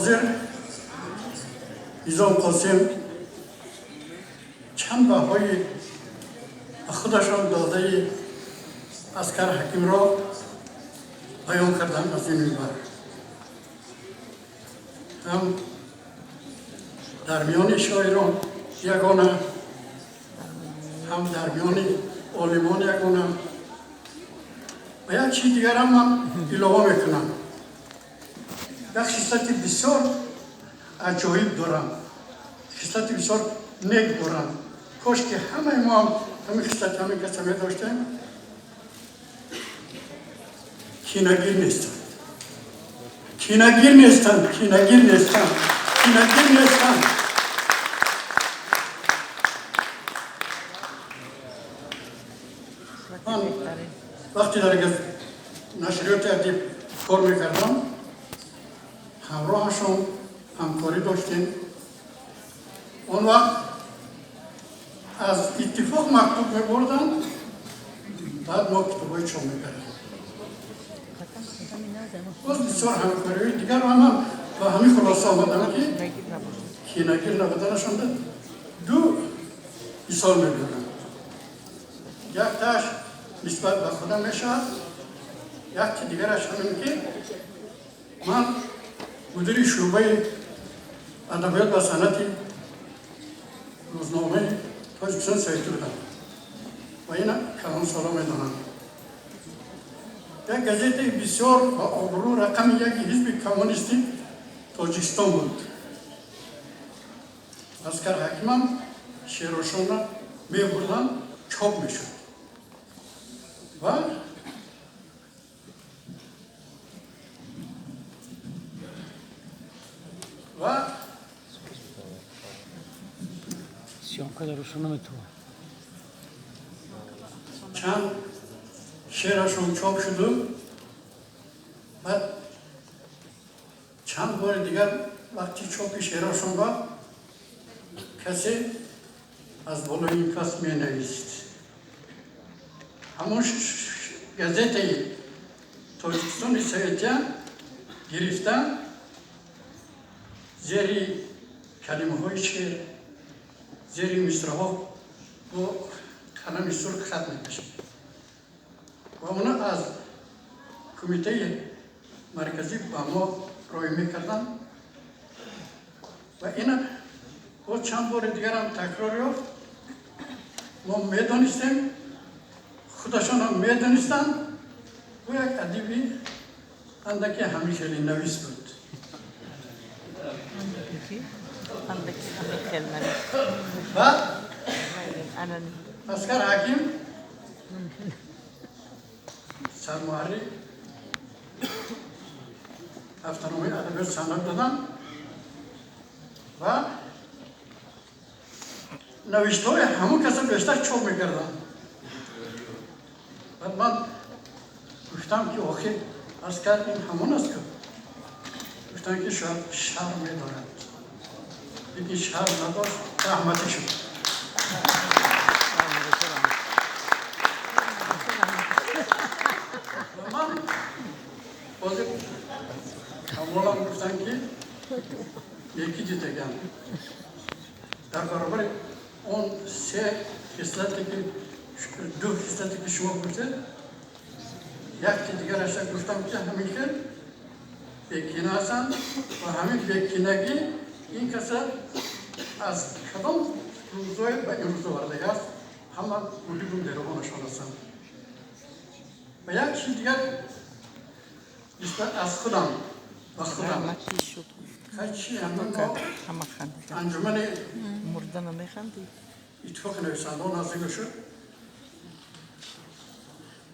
Ҳозир Низом Қосим чанд баҳои худашон додаи Аскар Ҳакимро баён кардам аз ин минбар. Ҳам дар миёни шоирон ягона, ҳам дар миёни олимон ягона. Ва як чизи дигарам ман илова мекунам. Як хислати бисёр аҷоиб дорам, хислати бисёр нек дорам. Кош ки ҳамаи мо ҳам ҳамин хислати ҳамин каса медоштем. Кинагир нестанд, кинагир нестанд, кинагир нестанд, кинагир нестанд. Ман вақте дар нашриёти адиб кор мекардам, ҳамроҳашон ҳамкорӣ доштем. Он вақт аз иттифоқ мактуб мебурданд, баъд мо китобҳои чоп мекардем. Боз бисёр ҳамкориҳои дигар ва ман ба ҳамин хулоса омадам, ки кинагир набуданашонда ду мисол мебиёрам. Яктааш нисбат ба худам мешавад, якти дигараш ҳамин ки ман мудири шӯъбаи адабиёт ва санъати рӯзномаи Тоҷикистон Советӣ будам ва ина калонсоло медонанд. Як газетаи бисёр ба обрӯ, рақами яки ҳизби коммунисти Тоҷикистон буд. Аскар Ҳакимам шеърошонро мебурданд, чоп мешуд ва Съёмка дар наметавон. Чанд шеърашон чоп шуду, баъд чанд бори дигар вақти чопи шеърашон ба касе аз болои ин кас менавист. Ҳамон газетаи Тоҷикистони Советия гирифта, зери калимаҳои шеър, зери мисраҳо бо қалами сурх хат мекашид ва она аз кумитаи марказӣ ба мо роҳӣ мекарданд. Ва ина боз чанд бори дигарам такрор ёфт. Мо медонистем, худашонам медонистанд. Ӯ як адиби андаке ҳамин хеле навис буд. Ва Аскар Ҳаким сармуҳаррир ҳафтаномаи адабиёт санъат доданд ва навиштаҳои ҳамон каса бештар чоп мекарданд. Баъд ман гуфтам, ки охир, Аскар, ин ҳамон аст ку? Гуфтам, ки шояд шарм медорад, лекин шарм надошт, раҳматӣ шуд. Ва ман ҳозир ҳамролам гуфтам, ки яки дидаган дар баробари он се хислате ки, ду хислате ки шумо гуфтед, якти дигараша гуфтам, ки ҳамин хел бекина ҳастанд. Ва ҳамин бекинагӣ ин каса аз кадом рӯзое ба ин рӯз овардагӣ аст, ҳама муҳибу меҳрубонашон ҳастанд. Ва як чиз дигар нисбат аз худам ба худам чи ҳамин мо анҷумани иттифоқи нависандагон наздик шуд.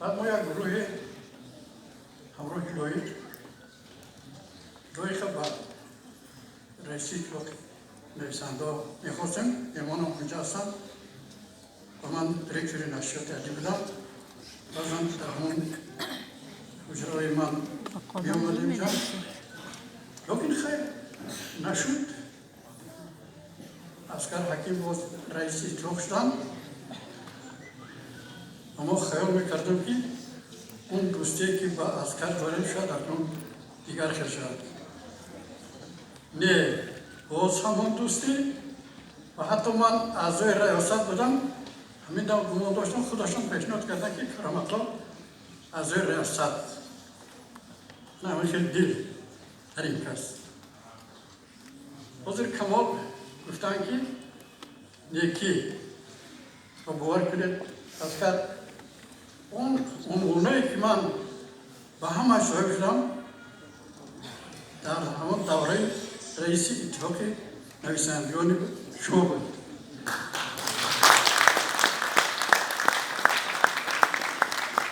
Баъд мо як гурӯҳи ҳамроҳи Лоиқ Лоиқа ба раиси иттифоқи нависандаҳо мехостем. Меҳмонам онҷа ҳастанд ва ман директори нашриёти адиб будам. Баъзан дар ҳамон ҳуҷраҳои ман меомадем ҷа, лекин хайр нашуд. Аскар Ҳаким боз раиси иттифоқ шуданд ва мо хаёл мекардем, ки он дӯстие, ки ба Аскар дорем, шояд акнун дигар хел шавад. Не, боз ҳамон дӯстӣ ва ҳатто ман аъзои раёсат будам, ҳамин дам гумон доштам, худашон пешниҳод карданд, ки Кароматло аъзои раёсат. На, ҳамин хел дил дар ин кас. Ҳозир Камол гуфтанд, ки некӣ ва бовар кунед, Аскар, он унвоное, ки ман ба ҳама соҳиб шудам, дар ҳамон давраи раиси Иттифоқи нависандагони шумо буд.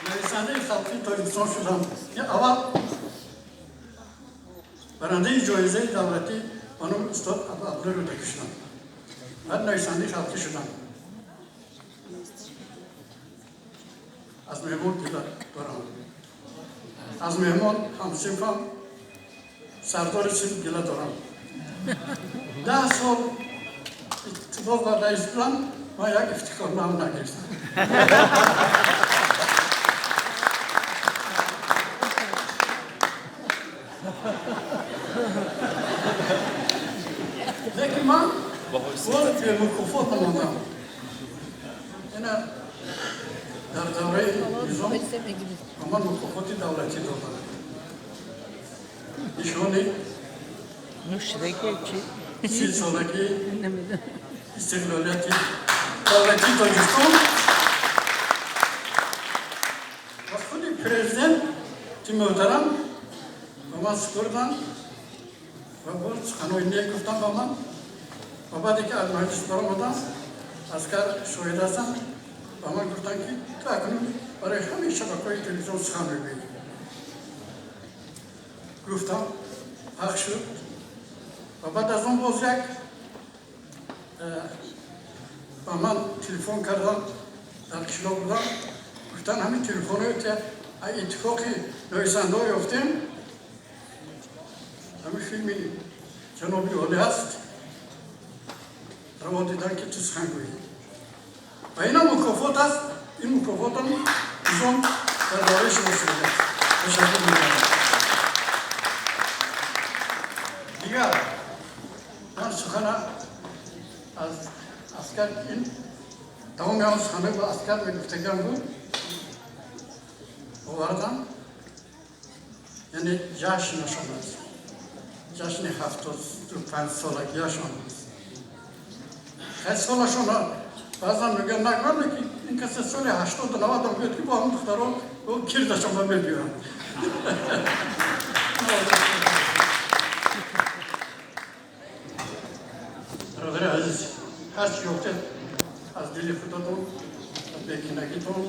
Нависандаи халқии Тоҷикистон шудам. Аввал барандаи ҷоизаи давлатӣ ба номи устод Абдулло Рӯдакӣ шудам, баъд нависандаи халқӣ шудам. Аз меҳмон гила дорам, аз меҳмон ҳамсинфам, сардори синф гила дорам. 10 сол иттифоқ ва раис будам, ман як ифтихорнома нагирифтам. Лекин ман боз бемукофот намондам. Ина дар давраи низом ба ман мукофоти давлатӣ доданд, нишони 30-солагии истиқлолияти давлатии Тоҷикистон ва худи президенти муҳтарам ба ман супурданд ва боз суханҳои нек гуфтанд ба ман. Ва баъде ки аз маҷлис баромадам, Аскар шоҳид ҳастанд, ба ман гуфтанд, ки ту акнун барои ҳамаи шабакаҳои телевизион сухан мегӯӣ. Гуфтам, ҳақ шуд. Ва баъд аз он боз як ба ман телефон карданд, дар қишлоқ будам, гуфтанд, ҳамин телефонҳое иттифоқи нависандаҳо ёфтем, ҳамин филми ҷаноби олӣ ҳаст, раво дидан, ки ту сухан гӯӣ. Ва ина мукофот аст. Ин мукофотам низом дар бораи шумо шудааст. Ташаккур мекунам. Дигар ман сухана аз Аскар, ин тамоми ҳамон суханҳое ба Аскар мегуфтагиам буд, овардам. Яъне ҷашнашон аст, ҷашни 75-солагиашон аст. Хеле солашон баъзан мегӯянд, нагӯям, ки ин касе соли 80-у 90-ам гӯяд, ки бо ҳамон духтаро кирдашон ба мебиёранд. Бародари азиз, ҳарчи ёфтед, аз дили худатон, аз бекинагитон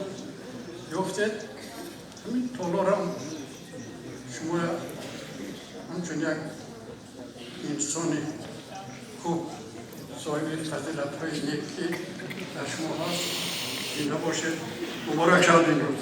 ёфтед. Ҳамин толорам шумо ҳамчун як инсони хуб, соҳиби фазилатҳои некӣ дар шумо ҳаст. Зинда бошед, муборак шавад ин рӯз.